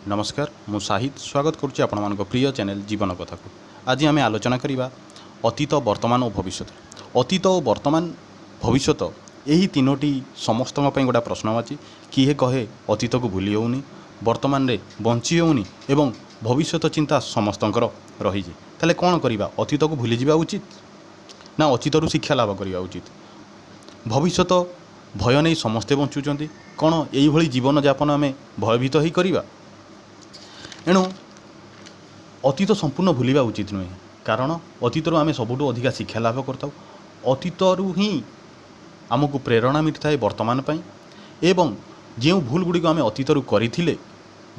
ନମସ୍କାର, ମୁଁ ସାହିଦ ସ୍ୱାଗତ କରୁଛି ଆପଣମାନଙ୍କ ପ୍ରିୟ ଚ୍ୟାନେଲ୍ ଜୀବନ କଥାକୁ। ଆଜି ଆମେ ଆଲୋଚନା କରିବା ଅତୀତ, ବର୍ତ୍ତମାନ ଓ ଭବିଷ୍ୟତ। ଅତୀତ ଓ ବର୍ତ୍ତମାନ, ଭବିଷ୍ୟତ, ଏହି ତିନୋଟି ସମସ୍ତଙ୍କ ପାଇଁ ଗୋଟେ ପ୍ରଶ୍ନବାଚୀ। କିଏ କହେ ଅତୀତକୁ ଭୁଲି ହେଉନି, ବର୍ତ୍ତମାନରେ ବଞ୍ଚି ହେଉନି ଏବଂ ଭବିଷ୍ୟତ ଚିନ୍ତା ସମସ୍ତଙ୍କର ରହିଛି। ତାହେଲେ କ'ଣ କରିବା? ଅତୀତକୁ ଭୁଲିଯିବା ଉଚିତ ନା ଅତୀତରୁ ଶିକ୍ଷା ଲାଭ କରିବା ଉଚିତ? ଭବିଷ୍ୟତ ଭୟ ନେଇ ସମସ୍ତେ ବଞ୍ଚୁଛନ୍ତି। କ'ଣ ଏଇଭଳି ଜୀବନଯାପନ ଆମେ ଭୟଭୀତ ହେଇ କରିବା? ଏଣୁ ଅତୀତ ସମ୍ପୂର୍ଣ୍ଣ ଭୁଲିବା ଉଚିତ ନୁହେଁ, କାରଣ ଅତୀତରୁ ଆମେ ସବୁଠୁ ଅଧିକା ଶିକ୍ଷା ଲାଭ କରିଥାଉ। ଅତୀତରୁ ହିଁ ଆମକୁ ପ୍ରେରଣା ମିଳିଥାଏ ବର୍ତ୍ତମାନ ପାଇଁ ଏବଂ ଯେଉଁ ଭୁଲ ଗୁଡ଼ିକ ଆମେ ଅତୀତରୁ କରିଥିଲେ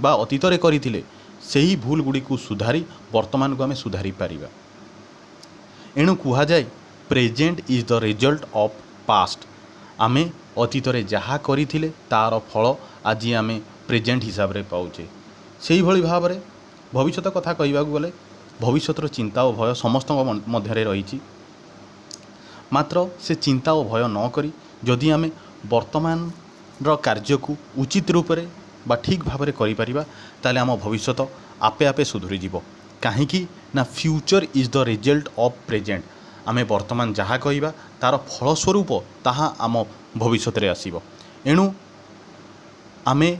ବା ଅତୀତରେ କରିଥିଲେ, ସେହି ଭୁଲ ଗୁଡ଼ିକୁ ସୁଧାରି ବର୍ତ୍ତମାନକୁ ଆମେ ସୁଧାରି ପାରିବା। ଏଣୁ କୁହାଯାଏ, "Present is the result of past." ଆମେ ଅତୀତରେ ଯାହା କରିଥିଲେ, ତା'ର ଫଳ ଆଜି ଆମେ ପ୍ରେଜେଣ୍ଟ ହିସାବରେ ପାଉଛେ। ସେଇଭଳି ଭାବରେ ଭବିଷ୍ୟତ କଥା କହିବାକୁ ଗଲେ, ଭବିଷ୍ୟତର ଚିନ୍ତା ଓ ଭୟ ସମସ୍ତଙ୍କ ମଧ୍ୟରେ ରହିଛି। ମାତ୍ର ସେ ଚିନ୍ତା ଓ ଭୟ ନ କରି ଯଦି ଆମେ ବର୍ତ୍ତମାନର କାର୍ଯ୍ୟକୁ ଉଚିତ ରୂପରେ ବା ଠିକ୍ ଭାବରେ କରିପାରିବା, ତାହେଲେ ଆମ ଭବିଷ୍ୟତ ଆପେ ଆପେ ସୁଧୁରିଯିବ। କାହିଁକି ନା future is the result of present. ଆମେ ବର୍ତ୍ତମାନ ଯାହା କରିବା, ତା'ର ଫଳସ୍ୱରୂପ ତାହା ଆମ ଭବିଷ୍ୟତରେ ଆସିବ। ଏଣୁ ଆମେ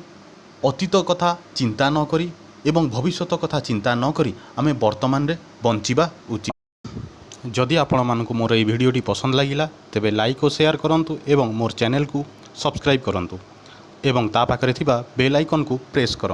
ଅତୀତ କଥା ଚିନ୍ତା ନ କରି ଏବଂ ଭବିଷ୍ୟତ କଥା ଚିନ୍ତା ନ କରି ଆମେ ବର୍ତ୍ତମାନରେ ବଞ୍ଚିବା ଉଚିତ। ଯଦି ଆପଣମାନଙ୍କୁ ମୋର ଏହି ଭିଡ଼ିଓଟି ପସନ୍ଦ ଲାଗିଲା, ତେବେ ଲାଇକ୍ ଓ ସେୟାର କରନ୍ତୁ ଏବଂ ମୋର ଚ୍ୟାନେଲକୁ ସବସ୍କ୍ରାଇବ୍ କରନ୍ତୁ ଏବଂ ତା ପାଖରେ ଥିବା ବେଲ୍ ଆଇକନ୍କୁ ପ୍ରେସ୍ କରନ୍ତୁ।